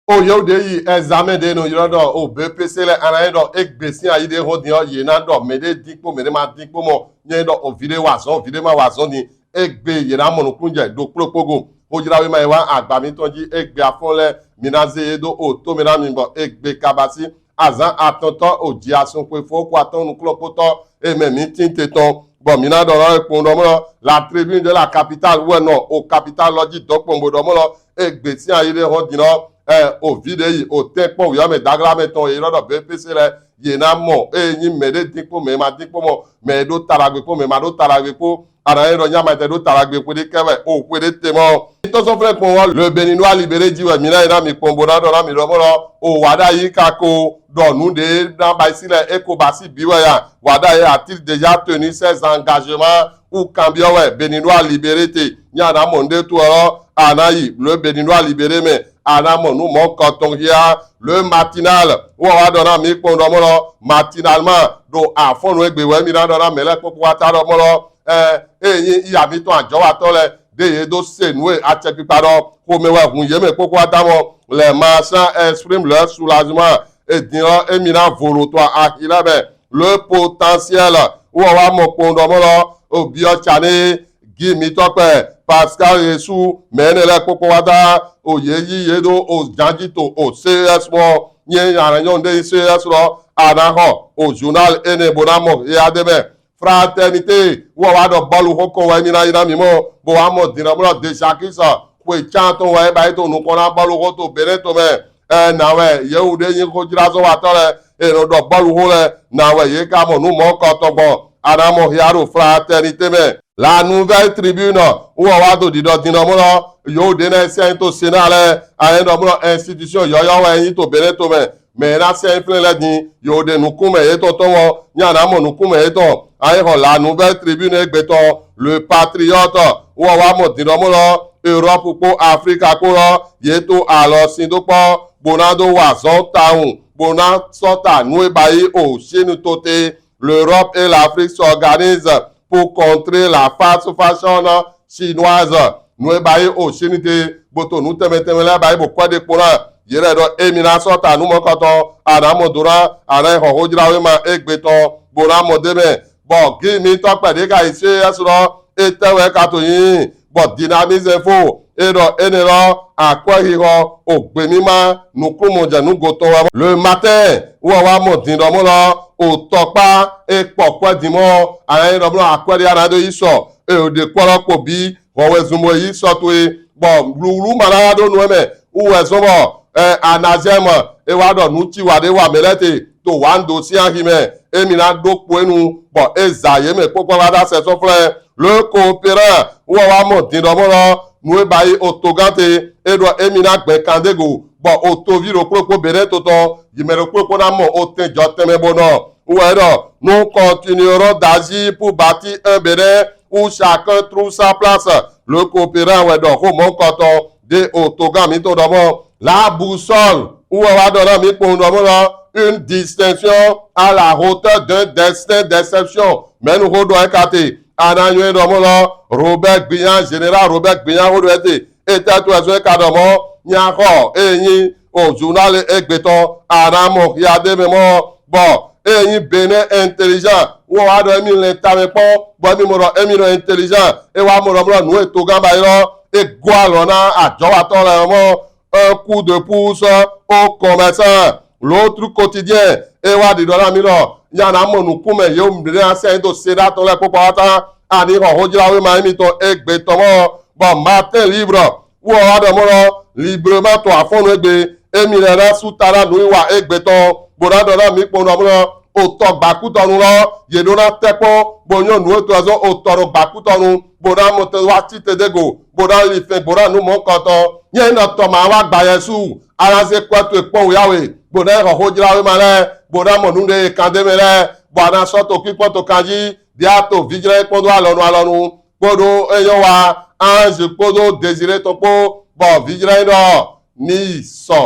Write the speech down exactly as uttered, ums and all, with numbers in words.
O yewu ɖe yi examen ɖe nɔ yrɔ ɖɔ o B P C lɛ, ana yi ɖɔ egbe sin ayi ɖe hɔn din ɔ, ye na ɖɔ mɛ ɖe din kpo mɛ ɖe ma din kpo mɔ, nyɛ ɖɔ o vi ɖe wa zɔn, vi ɖe ma wa zɔn din. Egbe ye na mɔ nukunnu jɛ ɖo kplokpo go. Xojlawema yi wa agba mitɔn ji egbe afɔn lɛ, mi na ze ye do o to mi na mi bɔ egbe kabasi azan atɔntɔ o ji asun xwe fo ko atɔn nukunnu kpotɔ e mɛ mi tin te tɔn. Bɔ mi na ɖɔ na ekpɔn ɖɔ mɔ lɔ, la tribune de la capitale wɛ nɔ o capitale lɔ ji dɔ kpɔn bo ɖɔ mɔ lɔ egbe sin ayi ɖe hɔn din ɔ, ɛ o vi ɖe yi o tɛnkpɔn wiɔ mɛ dagla mɛ tɔn ye yrɔ ɖɔ B P C lɛ, ye na mɔ e nyi mɛ ɖe din kpo mɛ ma din kpo mɔ, mɛ ɖo taɖagbe kpo mɛ ma ɖo taɖagbe kpo, ana yi ɖɔ nyama tɛ ɖo taɖagbe xwe ɖe kɛ wɛ o xwe ɖe te mɔ. Tɔsɔflɛ kpɔn wɔ Le Béninois Libéré ji wɛ mi na yi na mi kpɔn bo na ɖɔ na mi ɖɔ mɔ lɔ o wa ɖa yi ka ko ɖɔ nu ɖe na ba si lɛ e ko ba si bi wɛ ya, wa ɖa yi a-t-il déjà tenu ses engagements ou kanbiɔ wɛ Béninois Libéré te. Nya na mɔ nɖe to lɔ, ana yi Le Béninois Libéré mɛ, ana mɔ nu mɔ kɔtɔn hia. Le Matinal wɔ wa ɖɔ na mi kpɔn ɖɔ mɔ lɔ, matinalement ɖo afɔnu egbe wɛ mi na ɖɔ na mɛ lɛ kpokpo wa ta ɖɔ mɔ lɔ, ɛ e nyi iya mitɔn ajɔwatɔ lɛ ɖe ye do se nu e acɛkpikpa ɖɔ xomɛ wɛ hun ye mɛ kpokpo wa ta mɔ. Les marchands expriment leur soulagement. Edin lɔ emi na vo lo to axi lɛ mɛ. Le Potentiel wɔ wa mɔ kpɔn ɖɔ mɔ lɔ o biɔ tsa ne gi mitɔ kpɛ Pascal Yesu mɛ ne lɛ kpokpo wa ta o ye yi ye ɖo o janji to o C E S mɔ. Nye yana nyɔ nde C E S lɔ ana xɔ o journal ene bo na mɔ ya de mɛ. Fraternité wɔ wa ɖɔ bɔlu xoko wɛ mi na yi na mi mɔ bo wa mɔ dinɔ mɔ lɔ de Jacques xwe can tɔn wɛ ba yi to nukɔn na bɔlu xo to Benin to mɛ. Ɛ na wɛ yewu ɖe nyi xojlazɔwatɔ lɛ e nɔ ɖɔ bɔlu xo lɛ, na wɛ ye ka mɔ nu mɔ kɔtɔn gbɔn ana mɔ hia ɖo Fraternité mɛ. La Nouvelle Tribune wɔ wa do ɖiɖɔ dinɔ mɔ lɔ yewu ɖe na sɛn to Sénat lɛ, ayi ɖɔ mɔ lɔ institution yɔyɔ wɛ nyi to Benin to mɛ. Mɛ na sɛn flɛ lɛ din yewu ɖe nukunmɛ yetɔn tɔn mɔ nya na mɔ nukunmɛ yetɔn. Ayi xɔ La Nouvelle Tribune egbe tɔn. Le Patriote wɔ wa mɔ dinɔ mɔ lɔ Europe kpo Afrika kpo lɔ ye to alɔ sin do kpɔ bo na do wa zɔn taun bo na sɔ ta nu e ba yi o Chine to te. L'Europe et l'Afrique s'organisent pour contrer la fast fashion chinoise. Nu e ba yi o Chine te bo to nu tɛnmɛ tɛnmɛ lɛ ba yi bo kɔ ɖe kpo na ye lɛ ɖɔ emi na sɔ ta nu mɔkɔtɔn ana mɔ do na ana xɔ xojlawema egbe tɔn bo na mɔ de mɛ. Bɔ gi mitɔ kpɛɖe ka yi C E S lɔ etɛ wɛ ka to nyi bɔ Dynamisme Info e ɖɔ ene lɔ akwɛ xixɔ o gbe mima nukunmɔ jɛ nugo tɔn wɛ. Le Matin wɔ wa mɔ din ɖɔ mɔ lɔ o tɔkpa e kpɔ kwɛ din mɔ ana yi ɖɔ mɔ lɔ akwɛ ɖe ana do yi sɔ e o ɖe kpɔ lɔ kpo bi hɔn wɛ zun bo yi sɔ to e bɔ wluwlu ma na ya ɖo nu e mɛ wu wɛ zɔn bɔ ɛ anazɛmɔ e wa ɖɔ nu ci wa ɖe wa mɛ lɛ te to wa ndo si ahi mɛ emi na ɖo kpo enu bɔ e za ye mɛ kpokpɔ wa ɖa sɛ sɔflɛ. Le Coopérant wɔ wa mɔ din ɖɔ mɔ lɔ nu e ba yi o togan te e ɖɔ emi na gbɛ kan de go bɔ o tovi ɖo kplokpo be ɖe to tɔn yi mɛ ɖo kplokpo na mɔ o tɛn jɔ tɛnmɛ bo nɔ wɛ ɖɔ nous continuerons d'agir pour bâtir un Bénin où chacun trouve sa place. Le Coopérant wɛ ɖɔ xo mɔ kɔtɔn de o togan mi to ɖɔ mɔ. La Boussole wɔ wa ɖɔ na mi kpɔn ɖɔ mɔ lɔ une distinction à la hauteur d'un destin d'exception. Mɛnu xo ɖɔ eka te ana nyɔ ɖɔ mɔ lɔ Robert Gbinyan, général Robert Gbinyan xo ɖɔ ete. Eta to ɛzɔ eka ɖɔ mɔ nya xɔ e nyi o journal egbe tɔn ana mɔ ya de mɛ mɔ bɔ e nyi Bénin Intelligent wɔ wa ɖɔ emi lɛ ta mɛ kpɔ bɔ emi mɔ ɖɔ emi ɖɔ intelligent e wa mɔ ɖɔ mɔ ɖɔ nu e togan ba yi lɔ e go alɔ na ajɔwatɔ lɛ mɔ un coup de pouce aux commerçants. L'Autre Quotidien e wa ɖi ɖɔ na mi lɔ nya na mɔ nukunmɛ yewu mi ɖe na sɛ do se ɖa tɔ lɛ kpokpɔ wa ta ani xɔ xojlawema emitɔn egbe tɔn mɔ bɔ Matin Libre wɔ wa ɖɔ mɔ lɔ librement to afɔnu egbe emi lɛ na su ta na nu wa egbe tɔn bo na ɖɔ na mi kpɔn ɖɔ mɔ lɔ o tɔ gbakutɔnu lɔ ye ɖo na tɛkpɔn bo nyɔ nu eto azɔ o tɔ ɖo gbakutɔnu bo na mɔ te wa ti te de go bo na li fɛn bo na nu mɔ kɔtɔn nye nɔ tɔ ma wa gba Yesu ala ze kɔ to ekpɔn ya we bo na xɔ xojlawema lɛ bo na mɔ nu ɖe kan de mɛ lɛ bo ana sɔ to kpikpɔn to kan ji bia to vijlɛ kpɔn do alɔnu alɔnu kpoɖo eyɔn wa Ange kpoɖo Désiré tɔn kpo bɔ vijlɛ ɖɔ ni sɔ